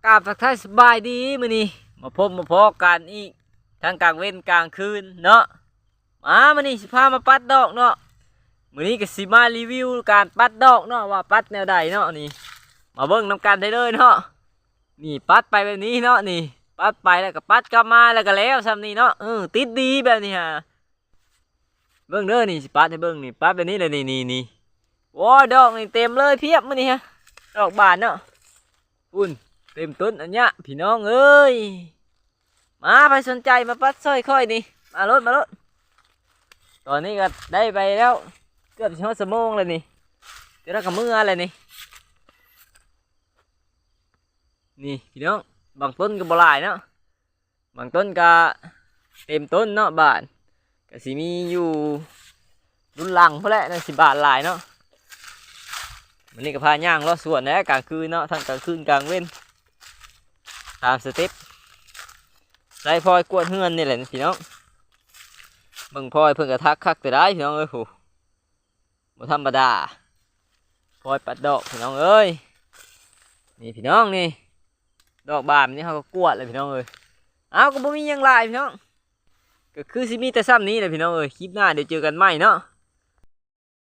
ກາບທັກທາຍສະບາຍດີ ມື້ນີ້ມາພົບມາພໍ້ກັນອີກ ທັງກາງເວັນກາງຄືນເນາະ. ມາ ມື້ນີ້ຊິພາມາປັດດອກເນາະ. ມື້ນີ້ກໍຊິມາຣີວິວການປັດດອກເນາະ ວ່າປັດແນວໃດເນາະ. ນີ້ ມາເບິ່ງນຳກັນໄດ້ເລີຍເນາະ. ນີ້ ປັດໄປແບບນີ້ເນາະ. ນີ້ ປັດໄປແລ້ວກໍປັດກັບມາ ແລ້ວກໍແລ້ວຊ່ຳນີ້ເນາະ. ເອີ ຕິດດີແບບນີ້ຫາ. ເບິ່ງເດີ ນີ້ ຊິປັດໃຫ້ເບິ່ງ. ນີ້ ປັດແບບນີ້ແຫຼະ. ນີ້ ນີ້ ນີ້ ໂອ້ຍ ດອກນີ້ເຕັມເລີຍ ພຽບມື້ນີ້ຮະ ດອກບານເນາະ. ພຸ້ນ ເຕັມຕົ້ນອັນເນີ້ຍ ພີ່ນ້ອງເອີຍ. ມາ ໃຜສົນໃຈມາປັດຊ່ອຍຂ້ອຍນີ້ ມາໂລດ ມາໂລດ. ຕອນນີ້ກໍໄດ້ໄປແລ້ວ ເກືອບຊິຮອດຊົ່ວໂມງແລ້ວນີ້ ຈະໄດ້ກັບເມືອແລ້ວນີ້. ນີ້ ພີ່ນ້ອງ ບາງຕົ້ນກໍບໍ່ຫຼາຍເນາະ. ບາງຕົ້ນກະເຕັມຕົ້ນເນາະ ບານ ກະຊິມີຢູ່ລຸ້ນຫຼັງພຸ້ນແຫຼະ ໜ້າຊິບານຫຼາຍເນາະ. ມື້ນີ້ກະພາຍ່າງເລາະສວນແຫຼະ ກາງຄືນເນາະ ທັງກາງຄືນກາງເວັນ ຕາມສະເຕັບ ໃຊ້ພອຍກວດເຮືອນນີ້ແຫຼະພີ່ນ້ອງ. ເບິ່ງພອຍເພິ່ນກະທັກຄັກແຕ່ໃດພີ່ນ້ອງເອີຍ ໂຫ ບໍ່ທຳມະດາ ພອຍປັດດອກພີ່ນ້ອງເອີຍ. ນີ້ພີ່ນ້ອງ ນີ້ ດອກບານນີ້ເຮົາກໍກວດແລ້ວພີ່ນ້ອງເອີຍ. ອ້າວ ກໍບໍ່ມີຫຍັງຫຼາຍພີ່ນ້ອງ ກໍຄືຊິມີແຕ່ຊ່ຳນີ້ແຫຼະພີ່ນ້ອງເອີຍ. ຄລິບໜ້າດຽວເຈີກັນໃໝ່ເນາະ.